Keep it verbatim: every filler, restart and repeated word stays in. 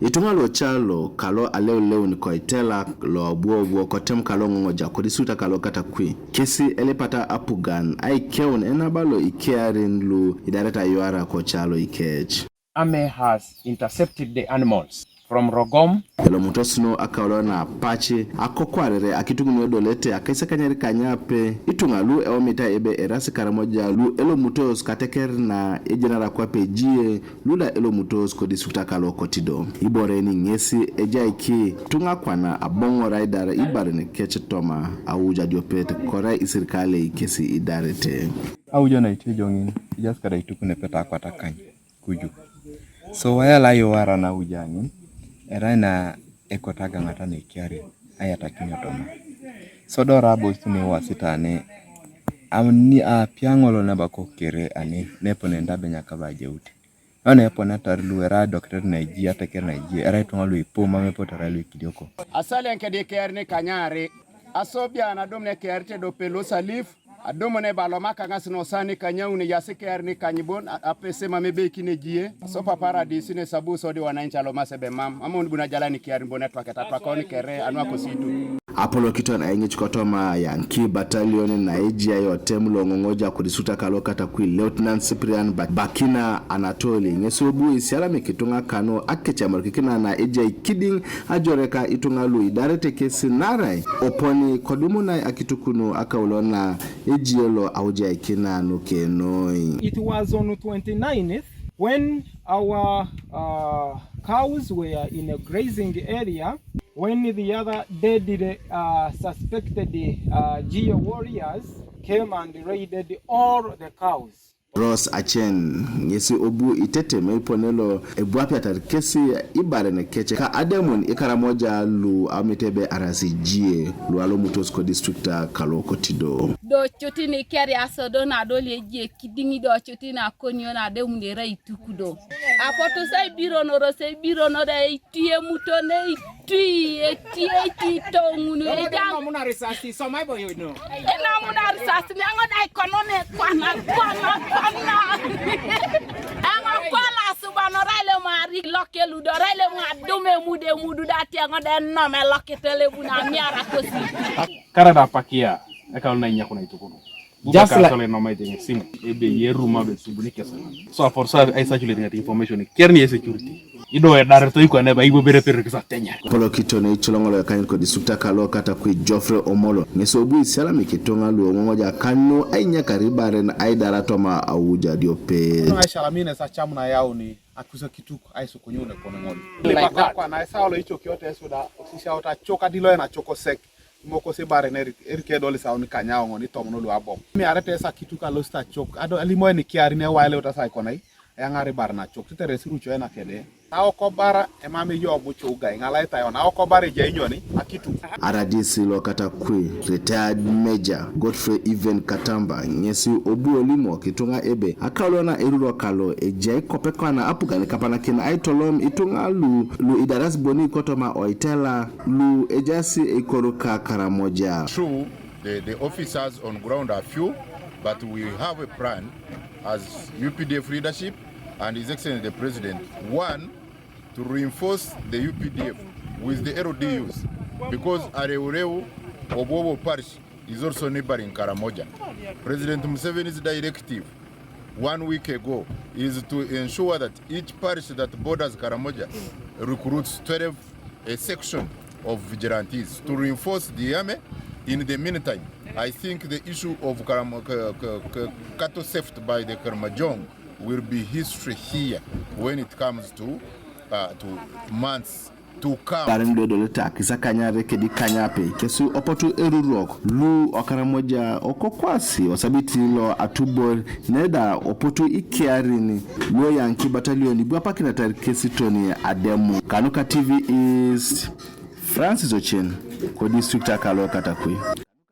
Ituŋa lo calo kalo aleuleun ko itela lo abuobuo kotem kalo Ŋoŋoja kodistrikta kalo Katakwi kesi elipata apugan aikeun enaba lo ikearin lu idareta yuara ko calo ikec. Army has intercepted the animals from Rogom. Elomutos nu akaulo na apaci akokwarere akituŋun edolete akaisakanyari kanyape ituŋa lu eomita ebe erasi Karamoja lu elomutos kateker na ejenara kwape ejie lu da elomutos kodistrikta kalo Kotido. Ibore ni ŋesi ejaiki tuŋa kwana aboŋor aidar ibaren kec toma auj adiopet korai isirkalei kesi idarete. Aujo na itejo ŋin, ejaas kada itukune pet akwat akany kuju. So wayala iwara na auja ŋin, erai na ekot agaŋata na ekiari ayatakinio toma. So do rabo suni wasita ne, am ni apiaŋolo naba kokere ani nepone ndabe nyaka bajeute. None eponetar lu erai adoketet na ejie, ateker na ejie, erai ituŋa lu ipu mam epotu erai lu ikidioko. Asalian kede ekearin kanyari, asobian adum ne ekearit edope lo Salif, adum ne balomaka ŋas nosan kanyaun eyasi ekearin kanyibon, a-, apese mam ebeikin ejie, asopa paradis ne sabu sodi wananchi alomase be mam, amon buna jalan ekearin bon etwaket atwakaun kere, anu akositu. Apolokiton aiŋic kotoma Yankee Battalion na ejai otem lo Ŋoŋoja kodistrikta kalo Katakwi, Lieutenant Cyprian Ba-, Bakina Anatoli, ŋesi obu isialamik ituŋa kanu akecamorikikina na ejai kidiŋ ajore ka ituŋa lu idarete kesi narai oponi kodumunai akitukunu akaulo na ejie lo aujaikina nukenoi. It was on twenty-ninth when our, uh, cows were in a grazing area. When the other deadly, uh, suspected, uh, Jie warriors came and raided all the cows. Rose Achen, ŋesi obu iteteme ipone lo ebuapiatar kesi ibaren kec ka ademun Ikaramoja lu amitebe arasi Jie lu alomutos kodistrikta kalo Kotido. Do cutin ikeri asodo na doli ejie kidiŋ do cutin akonio na ademun erai itukudo. Apotu sa ibironoros ibirono da Ti emuto ne itui, eti, eti toŋunu ejam. Namuna risasi, somai boyo no. Namuna risasi, ne ŋo dai kono ne kwana, kwana, kwana. Eŋo kwala suba no rai le mari loke ludo, rai le mwa dume mude mudu dati eŋo de nome loke telebu na miara kosi. Kara da pakia, ekal na inyakuna itukunu. Just like sole no mai tenge simu. Ebe yeruma be subuni kesa. So for sa ai circulating at information. Kerni e security. Ido e dare to iko ne ba ibo bere per kisa tenya. Polo kito ne ichulongolo ya kanyo ko distrikta kalo Katakwi Geoffrey Omolo. Ngeso bu isiala mi kitonga lu omoja kanu ai nyakari baren ai dara toma auja diope. Ai shalamine sa chamu na yauni. Akusa kituk ai so konyo ne kono ngol. Like that. Kwa na sa olo icho kiote suda. Osisha ota choka dilo na choko sek. Moko se bare ne erik, erik edol sauni kanyao ngoni tomono lu abom. Mi arete sa kituk alo sta chok. Ado alimo eni kiari ne waile ota sa ikonai. Eyaŋar ibar na cok tetere siruco ena kede. Na okobara emam eyo obucu gai ŋalaitai ona okobara ejai nyoni akitu. R D C lo Katakwi, retired Major Godfrey Even Katamba, ŋesi obu olimok ituŋa ebe akalo na eruro kalo ejai kopekwana apugan kapanakin aitolom ituŋa lu, lu idaras boni kotoma oitela lu ejasi eikoro ka Karamoja. True, the, the officers on ground are few, but we have a plan as U P D F leadership and His Excellency the President. One, to reinforce the U P D F with the L D Us, because Areureu, Obobo Parish is also neighboring Karamoja. President Museveni's directive one week ago is to ensure that each parish that borders Karamoja recruits twelve a section of vigilantes to reinforce the army. In the meantime, I think the issue of Karam-, K-, K-, K-, cattle theft by the Karamojong will be history here when it comes to, uh, to months to come. Karen do dole ta kisa kanyare kedi kanyape kesu opotu erurok lu Okaramoja okokwasi osabiti lo atubor neda opotu ikiarin lu Yankee Battalion ibwapakinatar kesi toni ademu. Kanuka T V East, Francis Ochen, ko district akalo Katakwi.